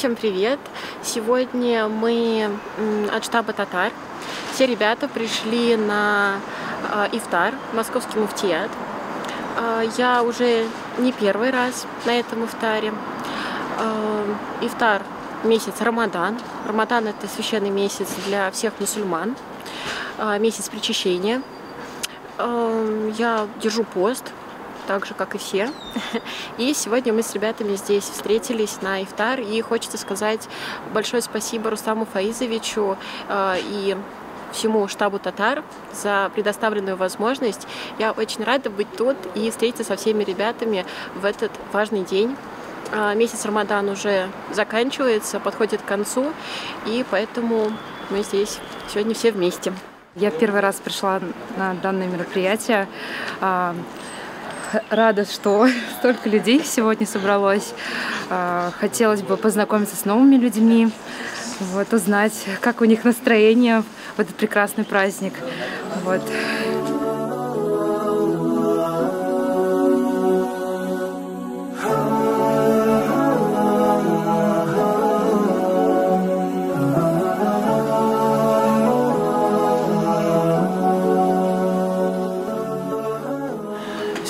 Всем привет! Сегодня мы от штаба татар. Все ребята пришли на ифтар, московский муфтият. Я уже не первый раз на этом ифтаре. Ифтар месяц Рамадан. Рамадан – это священный месяц для всех мусульман, месяц причащения. Я держу пост, так же, как и все. И сегодня мы с ребятами здесь встретились на ифтар. И хочется сказать большое спасибо Рустаму Фаизовичу и всему штабу татар за предоставленную возможность. Я очень рада быть тут и встретиться со всеми ребятами в этот важный день. Месяц Рамадан уже заканчивается, подходит к концу, и поэтому мы здесь сегодня все вместе. Я первый раз пришла на данное мероприятие. Рада, что столько людей сегодня собралось. Хотелось бы познакомиться с новыми людьми, вот, узнать, как у них настроение в этот прекрасный праздник. Вот.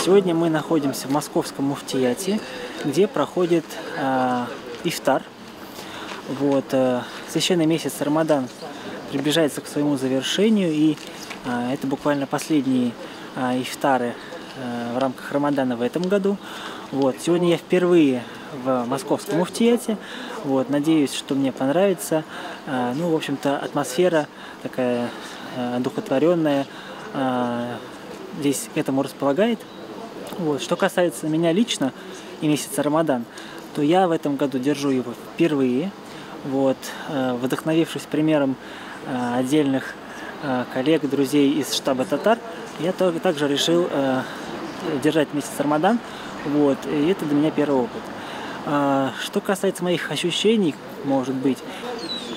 Сегодня мы находимся в московском муфтияте, где проходит ифтар. Вот, священный месяц Рамадан приближается к своему завершению, и это буквально последние ифтары в рамках Рамадана в этом году. Вот, сегодня я впервые в московском муфтияте. Вот, надеюсь, что мне понравится. Ну, в общем-то, атмосфера такая одухотворенная здесь к этому располагает. Вот. Что касается меня лично и месяца Рамадан, то я в этом году держу его впервые, вот, вдохновившись примером отдельных коллег, друзей из штаба татар, я также решил держать месяц Рамадан, вот, и это для меня первый опыт. Что касается моих ощущений, может быть,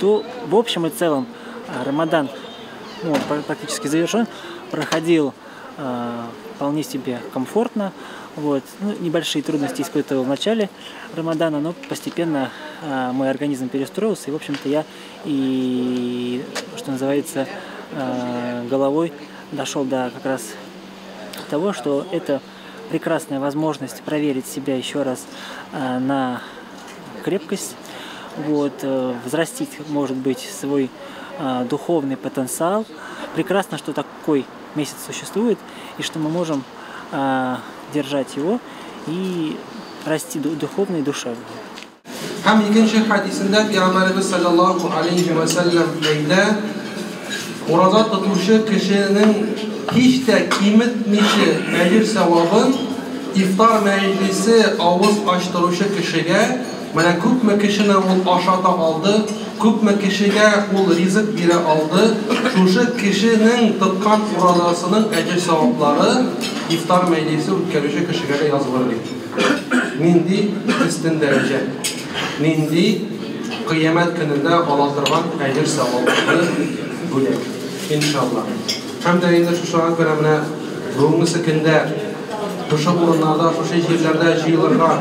то в общем и целом Рамадан, ну, практически завершен, проходил вполне себе комфортно. Вот. Ну, небольшие трудности испытывал в начале Рамадана, но постепенно мой организм перестроился, и, в общем-то, я и, что называется, головой дошел до как раз того, что это прекрасная возможность проверить себя еще раз на крепкость, вот, взрастить, может быть, свой духовный потенциал. Прекрасно, что такой месяц существует, и что мы можем держать его и расти духовно и душевно. Һәм икенче хәдисендә Пәйгамбәребез саллаллаһу алейхи ва саллям әйтә: ураза тотучы кешенең һич тә киметмичә әҗер савабын ифтар мәҗлисе авыз ачтыручы кешегә, менә күпме кешене ул ашата алды, күпме кешегә ул ризык бирә алды, шушы кешенең тоткан уразасының әҗер саваплары ифтар мәҗлисе үткәрүче кешегә дә язылыр ди. Нинди өстен дәрәҗә, нинди кыямәт көнендә ала торган әҗер саваплы бүләк, иншалла. Һәм дә инде шушыга күрә менә бүгенге көндә шушы урыннарда, шушы җирләрдә җыелырга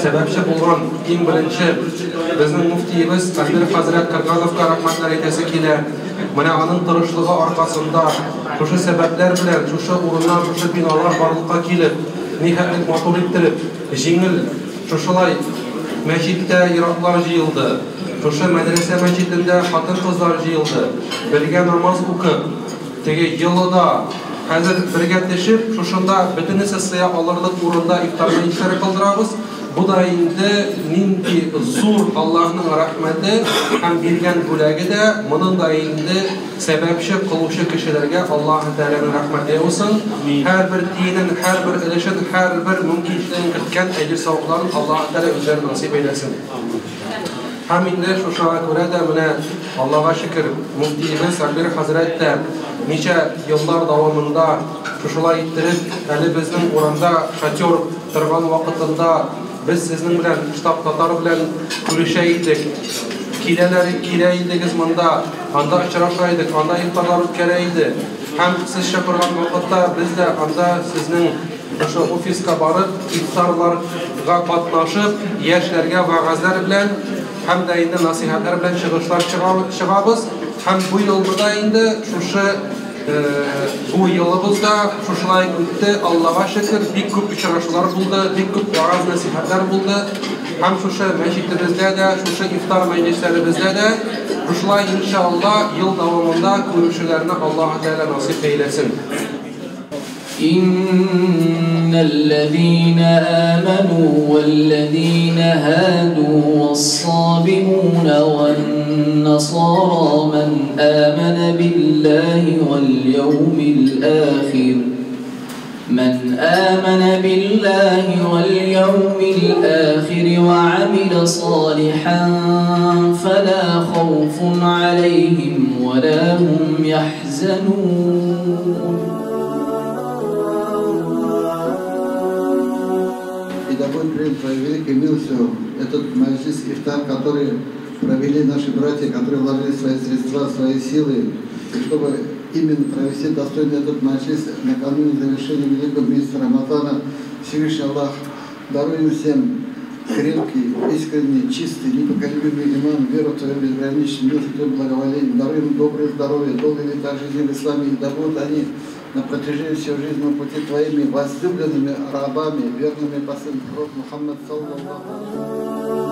сәбәпче булган иң беренче безнең муфтиебез Альбер хәзрәт Кыргановка рәхмәтләр әйтәсе килә. Менә аның тырышлыгы аркасында шушы сәбәпләр белән шушы урыннар, шушы биналар барлыкка килеп, ниһаять матур иттереп, җиңел шушылай мәчеттә ир-атлар җыелды, шушы мәдрәсә мәчетендә хатын-кызлар җыелды, бергә намаз укып, теге елыда хәзер бергә төшеп, шушында бөтенесе сыя алырлык урында ифтар мәҗлесләре кылдырабыз. Бу да инде нинди зур Аллаһның рәхмәте һәм биргән бүләге дә, моның да инде сәбәпче кылучы кешеләргә Аллаһ Тәгаләнең рәхмәте булсын. Һәрбер тиенен, һәрбер өлешен, һәрбер мөмкинчелеген керткән әҗер савапларын Аллаһ Тәгалә үзләренә насыйп әйләсен. Һәм инде шушыга күрә дә менә Аллаһка шөкер, муфтиебез Альбер хәзрәт тә ничә еллар дәвамында шушылай иттереп, әле безнең урамда шатер торган вакытында без сезнең белән штаб татар белән күрешә идек. Киләләр, килә идегез монда, анда очраша идек, анда ифтарлар үткәрә иде. Һәм сез чакырган вакытта без дә анда сезнең Ошо офиска барып, ифтарларга катнашып, яшьләргә вәгазьләр белән Һәм дә инде насыйхәтләр белән чыгышлар чыгабыз. Һәм бу елны да инде шушы бу елыбыз да шушылай үтте. Аллага шөкер, бик күп очрашулар булды, бик күп вагаз насыйхәтләр булды. Һәм шушы мәчетебездә дә, шушы ифтар мәҗлесләребездә дә шушылай иншалла ел дәвамында күрешүләрне Аллаһ Тәгалә насыйп әйләсен. إن الذين آمنوا والذين هادوا والصابئون والنصارى من آمن بالله واليوم الآخر من آمن بالله واليوم الآخر وعمل صالحا فلا خوف عليهم ولا هم يحزنون. И да будет принят Твоей великой милостью этот маджлис ифтар, который провели наши братья, которые вложили свои средства, свои силы, и чтобы именно провести достойный этот маджлис накануне завершения великого месяца Рамазана. Всевышний Аллах даруй им всем крепкий, искренний, чистый, непоколебимый иман, веру в Твою безграничную милость, Твое благоволение, даруй им доброе здоровье, долгие лета жизни в исламе, и да будут они на протяжении всего жизненного пути Твоими возлюбленными рабами, верными посланниками пророка Мухаммад саллаллаху алейхи ва саллям.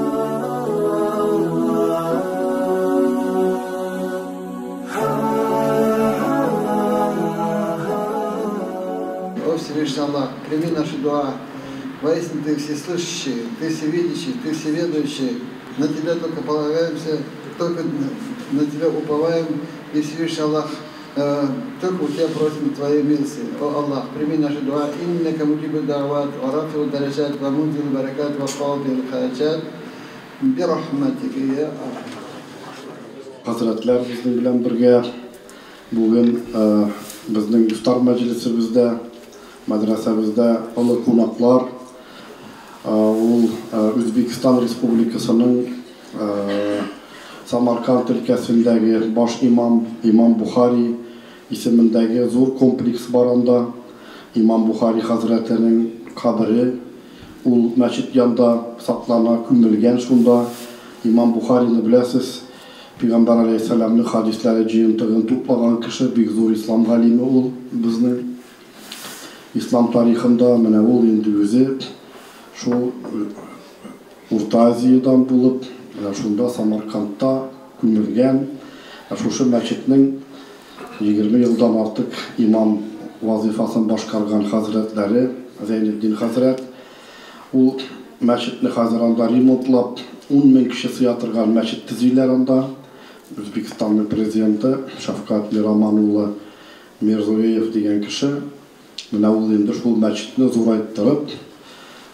О Всевышний Аллах, прими наши дуа. Воистину Ты всеслышащий, Ты всевидящий, Ты всеведущий. На Тебя только полагаемся, только на Тебя уповаем. И Всевышний Аллах, только у Тебя просим Твоей милости. О Аллах, прими наши дуа. Иннака муджибу да'ват, ва рафиу дараджат, ва мунзилу баракат, ва қадил хаджат. Би рахматика я Архам. Хәзрәтләр безнең белән бергә бүген безнең ифтар мәҗлесебездә, мәдрәсәбездә олы кунаклар, ул Үзбекстан Республикасының Самарканд өлкәсендәге баш имам, Имам Бухари исемендәге зур комплекс бар анда. Имам Бухари хәзрәтенең кабере ул мәчет янында саклана, күмелгән шунда. Имам Бухарины беләсез, Пәйгамбәр алейһиссәламның хадисләре җыентыгын туплаган кеше, бик зур ислам галиме ул безнең ислам тарихында. Менә ул инде үзе шул Урта Азиядән булып, менә шунда Самаркандта күмелгән. Шушы мәчетнең 20 елдан артык имам вазифасын башкарган хәзрәтләре Зәйнетдин хәзрәт. Ул мәчетне хәзер анда ремонтлап, 10 мең кеше сыя торган мәчет төзиләр анда. Үзбекстанның президенты Шавкат Мироман улы Мирзиёев дигән кеше менә ул инде шул мәчетне зурайттырып,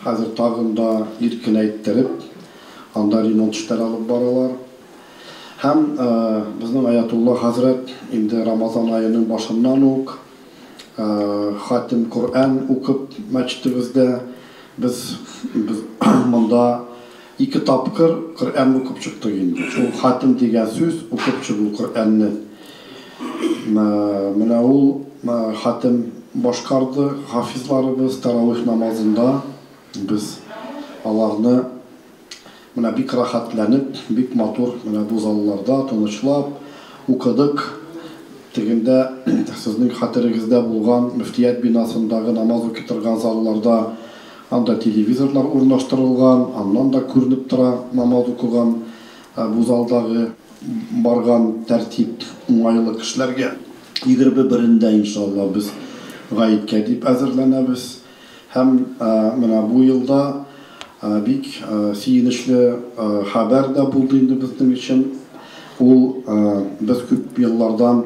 хәзер тагын да иркенәйттереп, анда ремонт эшләре алып баралар. Һәм безнең Аятулла хәзрәт инде Рамазан аеның башыннан ук хатим Коръән укып мәчетебездә без монда 2 тапкыр Коръән укып чыктык инде. Шул хатим дигән сүз укып чыгу Коръәнне. Менә ул хатим башкарды хафизларыбыз таравих намазында. Без аларны менә бик рәхәтләнеп, бик матур менә бу залларда тынычлап укыдык. Тегендә сезнең хәтерегездә булган мөфтият бинасындагы намаз укый торган залларда анда телевизорлар урнаштырылган, аннан да күренеп тора намаз укыган бу залдагы барган тәртип уңайлы кешеләргә. 21-ндә иншалла без гаеткә дип әзерләнәбез. Һәм менә бу елда бик сөенечле хәбәр дә булды инде безнең өчен. Ул без күп еллардан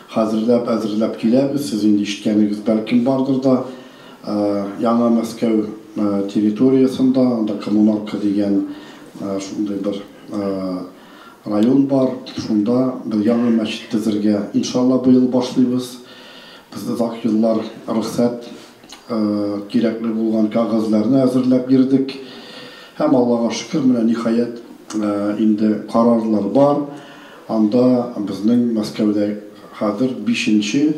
хәзерләп, әзерләп киләбез. Сез инде ишеткәнегез бәлкем бардыр да. Яңа Мәскәү территориясендә, анда Коммунарка дигән шундый бер район бар. Шунда бер яңа мәчет төзергә иншалла быел башлыйбыз. Без озак еллар рөхсәт кирәкле булган кәгазьләрне әзерләп бирдек. Һәм Аллага шөкер, менә ниһаять инде карарлар бар. Анда безнең Мәскәүдә хәзер 5-нче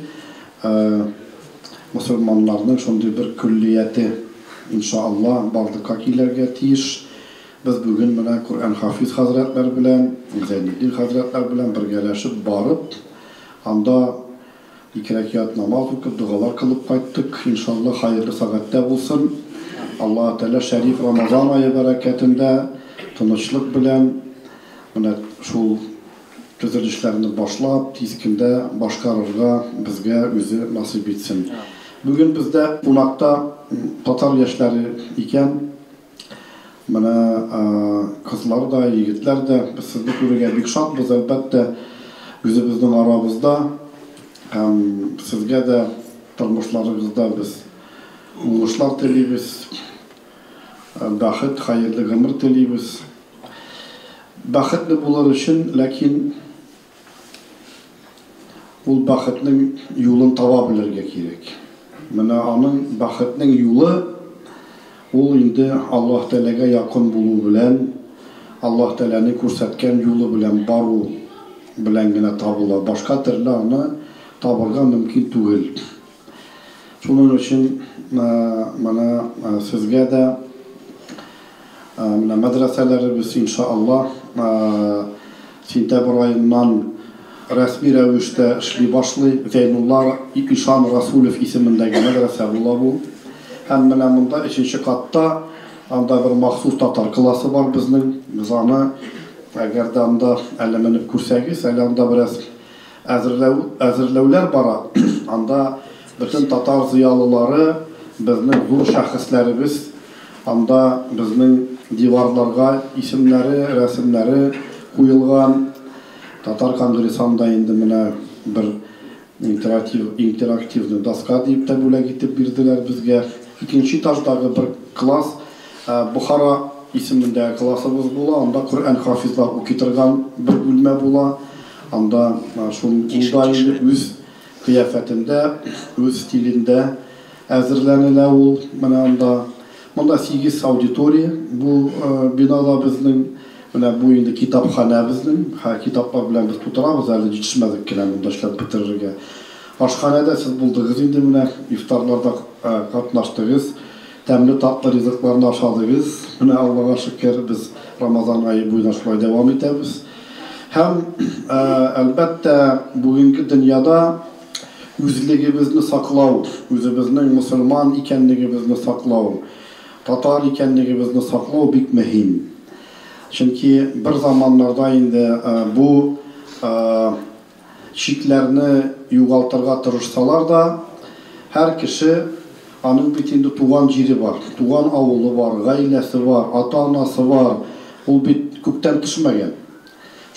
мусульманнарның шундый бер көллияте иншалла барлыкка килергә тиеш. Без бүген менә Коръән хафиз хәзрәтләр белән, Зәйнетдин хәзрәтләр белән бергәләшеп барып, анда ике рәкәгать намаз укып, догалар кылып кайттык. Иншалла, хәерле сәгатьтә булсын. Аллаһ Тәгалә шәриф Рамазан ае бәрәкәтендә тынычлык белән менә шул төзелешләрне башлап, тиз көндә башкарырга безгә үзе насыйп итсен. Бүген бездә кунакта татар яшьләре икән. Менә кызлар да, егетләр дә, без сезне күрергә бик шатбыз, әлбәттә, үзебезнең арабызда һәм сезгә дә тормышларыгызда без уңышлар телибез, бәхет, хәерле гомер телибез. Бәхетле булыр өчен, ләкин ул бәхетнең юлын таба белергә кирәк. Менә аның бәхетнең юлы ул инде Аллаһ Тәгаләгә якын булу белән, Аллаһ Тәгаләнең күрсәткән юлы белән бару белән генә табыла. Башка төрле аны табырга мөмкин түгел. Шуның өчен менә сезгә дә менә мәдрәсәләребез иншаллаһ сентябрь аеннан рәсми рәвештә эшли башлый. Зәйнулла Ишан Расулев исемендәге мәдрәсә була бу. Һәм менә монда өченче катта анда бер махсус татар классы бар безнең. Без аны әгәр дә анда әле менеп күрсәгез, әле анда бераз әзерләүләр бара. Анда бөтен татар зыялылары, безнең зур шәхесләребез анда безнең диварларга исемнәре, рәсемнәре куелган. Татар конгрессы анда инде менә бер интерактивный доска дип тә бүләк итеп бирделәр безгә. Икенче этаждагы бер класс Бухара исемендәге классыбыз була. Анда Коръән хафизлар укый торган бер бүлмә була. Анда шул ул инде үз кыяфәтендә, үз стилендә әзерләнелә ул. Менә анда монда 8 аудитория бу бинада безнең. Менә бу инде китапханә безнең. Һә, китаплар белән без тутырабыз, әле җитешмәдек кенә монда эшләп бетерергә. Ашханәдә сез булдыгыз инде менә, ифтарларда катнаштыгыз, тәмле татлы ризыкларны ашадыгыз. Менә Аллага шөкер, без Рамазан ае буена шулай дәвам итәбез. Һәм әлбәттә, бүгенге дөньяда үзлегебезне саклау, үзебезнең мусульман икәнлегебезне саклау, татар икәнлегебезне саклау бик мөһим. Чөнки бер заманнарда инде бу чикләрне югалтырга тырышсалар да, һәр кеше аның бит инде туган җире бар, туган авылы бар, гаиләсе бар, ата-анасы бар. Ул бит күктән төшмәгән.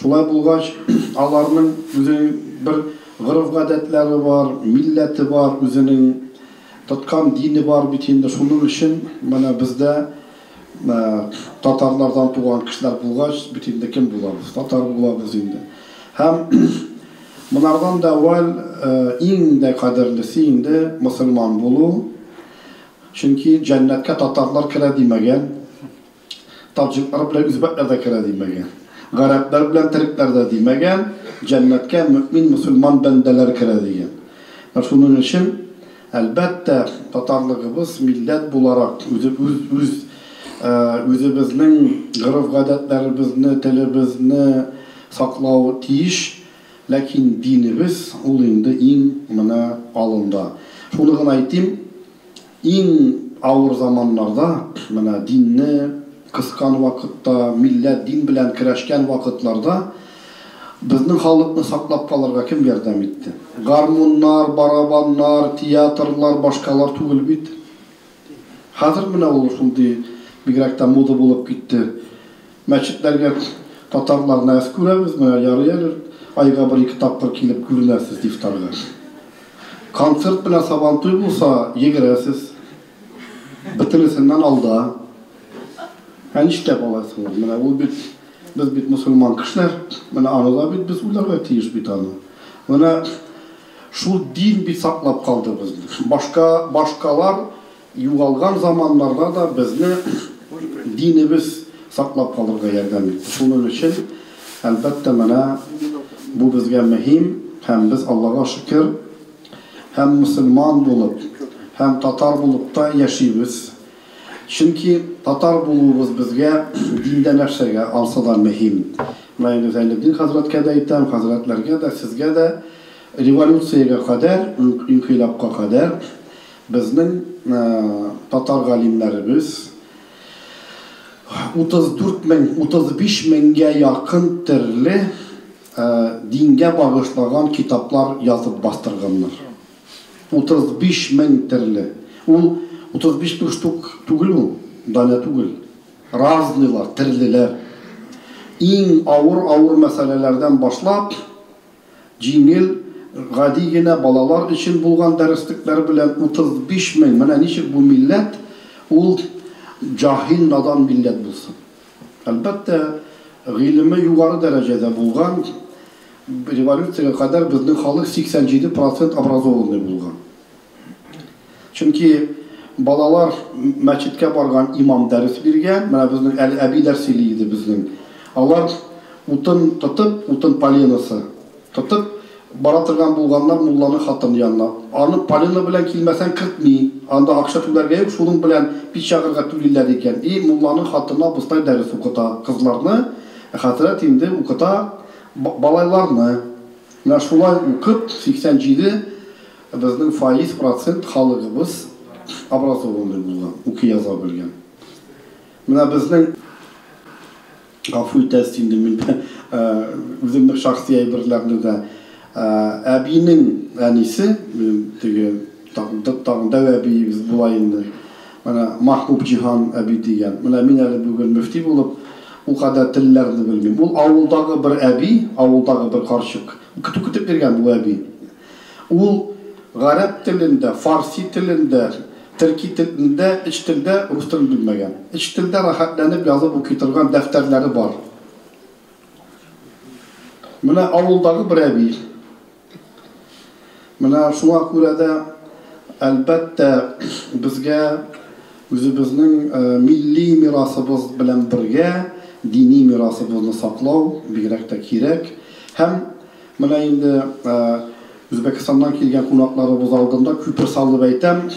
Шулай булгач, аларның үзенең бер гореф-гадәтләре бар, милләте бар, үзенең тоткан дине бар бит инде. Шуның өчен менә бездә татарлардан туган кешеләр булгач, бит инде кем булабыз? Татар булабыз инде. Һәм монардан да әүвәл иң дә кадерлесе инде мусульман булу. Чөнки җәннәткә татарлар керә димәгән, таҗиклар белән үзбәкләр дә керә димәгән, гарәпләр белән төрекләр дә димәгән, җәннәткә мөмин мусульман бәндәләр керә дигән. Шуның өчен әлбәттә татарлыгыбыз милләт буларак үзебезнең гореф-гадәтләребезне, телебезне саклау тиеш, ләкин динебез ул инде иң менә алында. Шуны гына әйтим, иң авыр заманнарда, менә динне кыскан вакытта, милләт дин белән көрәшкән вакытларда безнең халыкны саклап калырга кем ярдәм итте? Гармуннар, барабаннар, театрлар, башкалар түгел бит. Хәзер менә ул шундый бигрәк тә мода булып китте. Мәчетләргә татарларны әз күрәбез, менә ярый әле айга бер-ике тапкыр килеп күренәсез ифтарга. Концерт белән Сабантуй булса, йөгерәсез. Бөтенесеннән алда. Ә нишләп алайсың? Менә ул бит, без бит мусульман кешеләр. Менә аны да бит без уйларга тиеш бит аны. Менә шул дин бит саклап калды безне. Башкалар югалган заманнарда да безне динебез саклап калырга ярдәм итте. Шуның өчен әлбәттә менә бу безгә мөһим һәм без Аллага шөкер һәм мусульман булып, һәм татар булып та яшибез. Чөнки татар булуыбыз безгә диндә нәрсәгә алса да мөһим. Менә инде Зәйнетдин хәзрәткә дә әйтәм, хәзрәтләргә дә, сезгә дә, революциягә кадәр, инкыйлабка кадәр безнең татар галимнәребез 34 мең, 35 меңгә якын төрле дингә багышлаган китаплар язып бастырганнар. 35 мең төрле. Ул 35 мең штук түгел ул, данә түгел. Разныйлар, төрлеләр. Иң авыр-авыр мәсьәләләрдән башлап, җиңел, гади генә балалар өчен булган дәреслекләр белән 35 мең. Менә ничек бу милләт, ул җаһил, надан милләт булсын. Әлбәттә, гыйлеме югары дәрәҗәдә булган, революциягә кадәр безнең халык 87% образованный булган. Чөнки балалар мәчеткә барган, имам дәрес биргән, менә безнең әле әбиләр сөйли иде безнең. Алар утын тотып, утын поленосы тотып бара торган булганнар мулланың хатыны янына. Аны полено белән килмәсәң кертми, анда акча түләргә юк, шуның белән пич ягырга түлиләр икән. И мулланың хатыны абыстай дәрес укыта кызларны, хәзрәт инде укыта балайларны. Менә шулай укып, 87 безнең фаиз процент халыгыбыз образованный булган, укый яза белгән. Менә безнең, гафу итәсез инде мин үземнең шәхси әйберләрне дә, әбинең әнисе, теге тагын дәү әбиебез була инде, менә Махбуб Җиһан әби дигән. Менә мин әле бүген мөфти булып, ул кадәр телләрне белмим. Ул авылдагы бер әби, авылдагы бер карчык, көтү көтеп йөргән бу әби. Ул гарәп телендә, фарси телендә, төрки телендә, өч телдә, рус телен белмәгән. Өч телдә рәхәтләнеп язып укый торган дәфтәрләре бар. Менә авылдагы бер әби. Менә шуңа күрә дә, әлбәттә, безгә үзебезнең милли мирасыбыз белән бергә дини мирасыбызны саклау бигрәк тә кирәк. Һәм менә инде Үзбәкстаннан килгән кунакларыбыз алдында күпер салып әйтәм,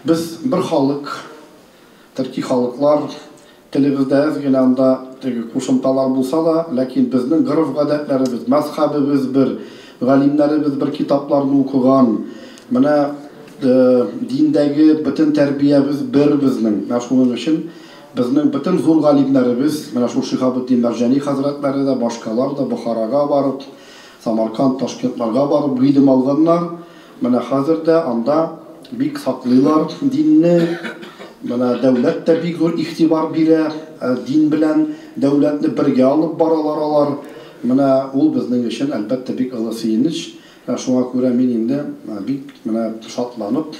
без бер халык, төрки халыклар, телебездә әз генә анда теге кушымталар булса да, ләкин безнең гореф-гадәтләребез, мәзһәбебез бер, галимнәребез бер китапларны укыган. Менә диндәге бөтен тәрбиябез бер безнең. Менә шуның өчен безнең бөтен зур галимнәребез, менә шул Шиһабетдин Мәрҗани хәзрәтләре дә, башкалар да Бохарага барып, Самарканд, Ташкентларга барып гыйлем алганнар. Менә хәзер дә анда бик саклыйлар динне. Менә дәүләт тә бик зур игътибар бирә, дин белән дәүләтне бергә алып баралар алар. Менә ул безнең өчен әлбәттә бик олы сөенеч. Шуңа күрә мин инде бик менә шатланып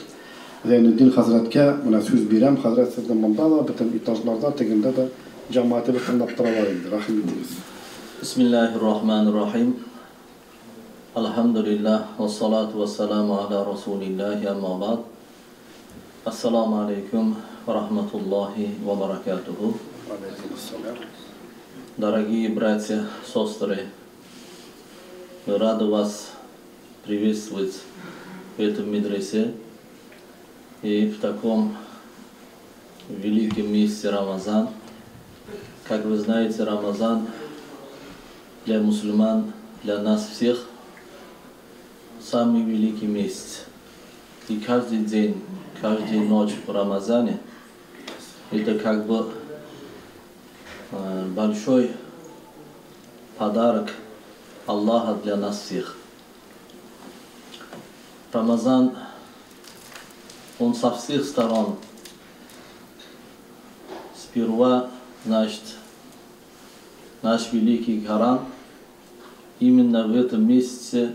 Зәйнетдин хәзрәткә менә сүз бирәм. Хәзрәт, сезне монда да, бөтен этажларда, тегендә дә җәмәгатебез тыңлап торалар инде. Рәхим итегез. Бисмиллаһир-рахманир-рахим. Алхамдулиллаһ, вассалату вассаламу аля расулиллаһи, амма бa'д. Ассаламу алейкум ва рахматуллахи ва баракатуху. Дорогие братья, сестры, мы рады вас приветствовать в этом медресе и в таком великом месяце Рамазан. Как вы знаете, Рамазан для мусульман, для нас всех самый великий месяц. И каждый день, каждую ночь в Рамазане это как бы большой подарок Аллаха для нас всех. Рамазан, он со всех сторон. Сперва, значит, наш великий Коран именно в этом месяце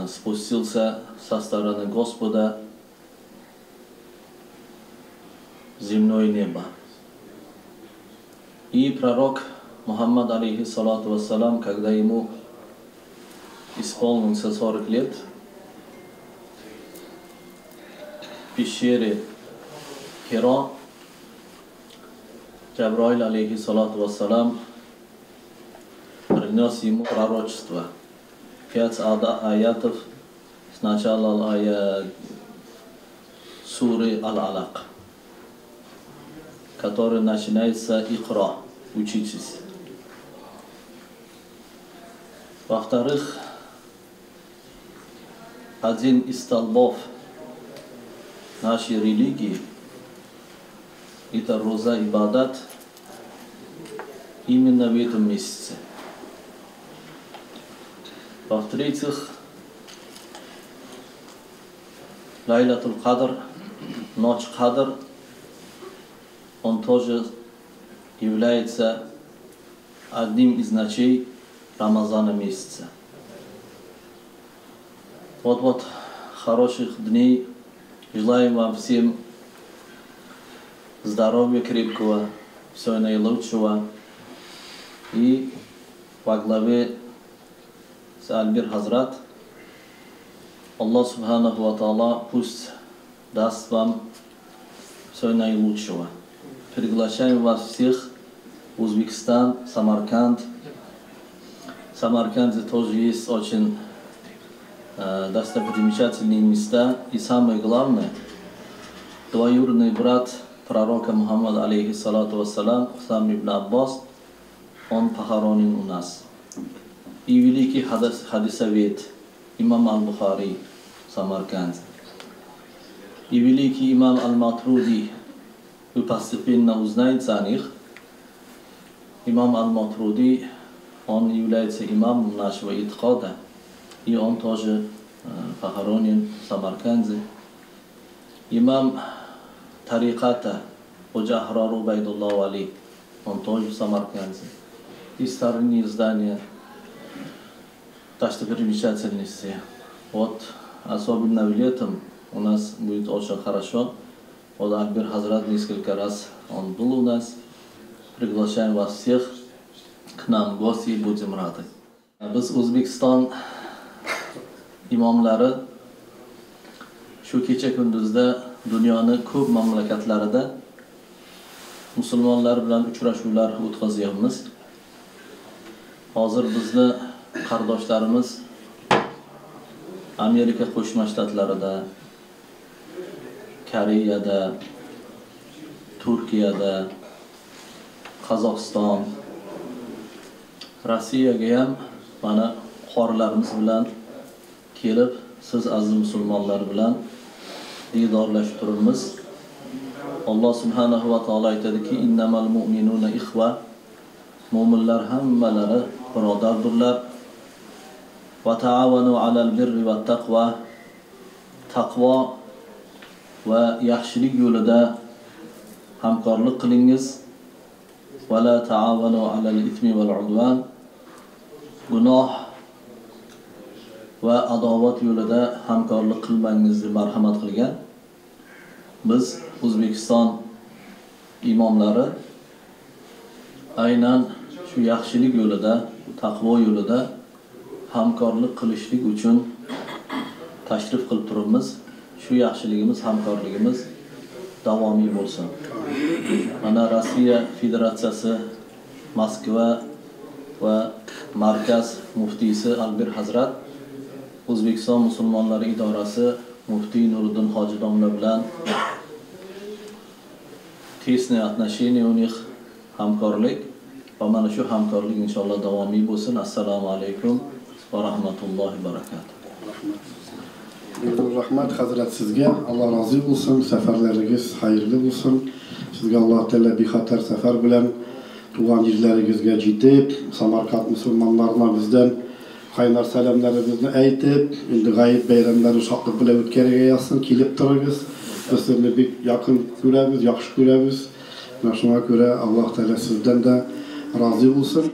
спустился со стороны Господа в земное небо. И пророк Мухаммад, алейхиссалату вассалам, когда ему исполнился 40 лет, в пещере Хира Джабраиль, алейхиссалату вассалам, принес ему пророчество. 5 аятов с начала суры Аль-Алак. который начинается «Икра», учитесь. Во-вторых, один из столбов нашей религии – это роза ибадат именно в этом месяце. Во-третьих, Лайлатул Кадр, ночь Кадр, он тоже является одним из ночей Рамазана месяца. Вот-вот, хороших дней. Желаем вам всем здоровья крепкого, всего наилучшего. И во главе с Альбир Хазрат, Аллах Субханаху ва Тааля пусть даст вам все наилучшего. Приглашаем вас всех в Узбекистан, Самарканд. В Самарканде тоже есть очень достопримечательные места. И самое главное, двоюродный брат пророка Мухаммада, алейхиссалату вассалам, Хусам ибн Аббас, он похоронен у нас. И великий хадисовед имам Аль-Бухари в Самарканде. И великий имам Аль-Матруди, вы постепенно узнаете о них. Имам Аль-Матруди, он является имамом нашего итикада, и он тоже похоронен в Самарканде. Имам тариката Ходжа Ахрар Убайдулла Вали, он тоже в Самарканде. И старинные здания, достопримечательности. Вот, особенно в летом у нас будет очень хорошо. Вот Акбер Хазрат несколько раз он был у нас. Приглашаем вас всех к нам в гости и будем рады. Biz O'zbekiston imomlari shu kecha kunduzda dunyoni ko'p mamlakatlarida musulmonlar bilan uchrashuvlar o'tkazyapmiz. Hozir bizni qardoshlarimiz Amerika Qo'shma Shtatlarida, Koreyada, Turkiyada, Qozog'iston, Rossiyaga ham mana qorilarimiz bilan kelib, siz aziz musulmonlar bilan diydorlashib turibmiz. Alloh subhanahu va taolo aytadiki, innamal mu'minuna ikhva, mo'minlar hammalari birodardirlar. Va taavanu alal birri va taqvo, taqvo va yaxshilik yo'lida hamkorlik qilingiz. Va la taavanu alal ithmi val udvan, gunoh va adovat yo'lida hamkorlik qilmangiz deb marhamat qilgan. Biz O'zbekiston imomlari aynan shu yaxshilik yo'lida, taqvo yo'lida hamkorlik qilishlik uchun tashrif qilib turibmiz. Shu yaxshiligimiz, hamkorligimiz davomiy bo'lsin. Mana Rossiya Federatsiyasi Moskva va markaz muftiysi Albir Hazrat, O'zbekiston musulmonlari idorasi muftiy Nuriddin Hoji domla bilan тесное отношение у них, hamkorlik va mana shu hamkorlik inshaalloh davomiy bo'lsin. Assalomu alaykum va rahmatullohi va barakatuh. Rahmat Hazrat sizga, Alloh rozi bo'lsin, safarlaringiz xayrli bo'lsin. Sizga Alloh taolo bexatar safar bilan tug'an yerlaringizga yetib, Samarqand musulmonlarini bizdan qaynar salomlarimizni aytib, endi g'ayib bayramlari shodlik bilan o'tkazga yozsin, kelib turingiz. Biz sizni bek yaqin ko'ramiz, yaxshi ko'ramiz. Mana shunga ko'ra Alloh taolo sizdan da rozi bo'lsin.